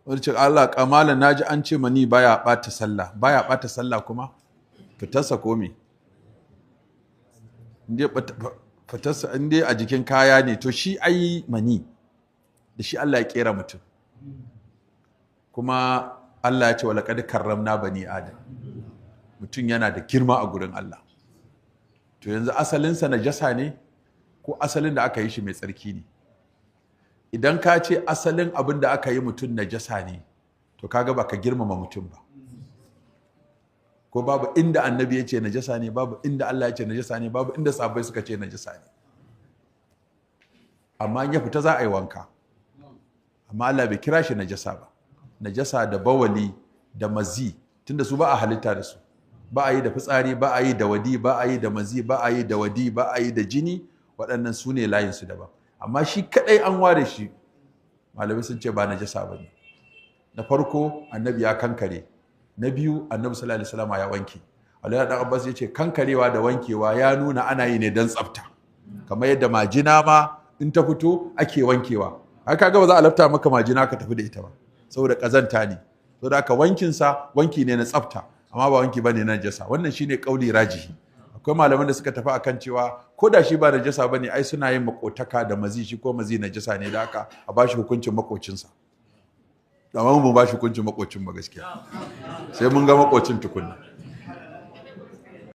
Wani ce Allah kamala, naji an ce mani baya bata sallah. Baya bata sallah kuma fitarsa ko me? Inde fitarsa inde a jikin kaya ne, to shi ai mani da shi Allah ya kera mutum. Kuma Allah ya ce wala qad karramna bani adam. Mutum yana da girma a gurin Allah. To yanzu asalinsa najasa ne ko asalin da aka yi shi mai tsarki ne? Idan ka ce asalin abin da aka yi mutum najasa ne, to kaga ba ka girmama mutum ba. Ko babu inda annabi ya ce najasa ne, babu inda Allah ya ce najasa ne, babu inda sahabbai suka ce najasa ne. Amma in ya fita za a yi wanka. Amma Allah bai kira shi najasa ba. Najasa da bawali da mazi, tunda su ba a halitta da su, ba a yi da fitsari, ba a yi da wadi, ba a yi da mazi, ba a yi da wadi, ba a yi da jini, waɗannan su ne layinsu daban. Amma shi kadai an ware shi, malamai sun ce ba najasa ba ne. Na farko, annabi ya kankare. Na biyu, annabi sallallahu alaihi wasallam ya wanke. Allah dan Abbas ya ce kankarewa da wankewa ya nuna ana yi ne don tsafta, kamar yadda majina ma in ta fito ake wankewa. Haka ga ba za a lafta maka majina ka tafi da ita ba, saboda kazanta ne. Saboda haka wankin sa wanki ne na tsafta, amma ba wanki bane na najasa. Wannan shine kauli rajihi. Akwai malaman da suka tafi akan cewa ko da shi ba najasa bane, ai suna yin makotaka da mazi, shi ko mazi najasa ne, da haka a bashi hukuncin makocinsa. Amma mun ba shi hukuncin makocin ba gaskiya, sai mun ga makocin tukunna.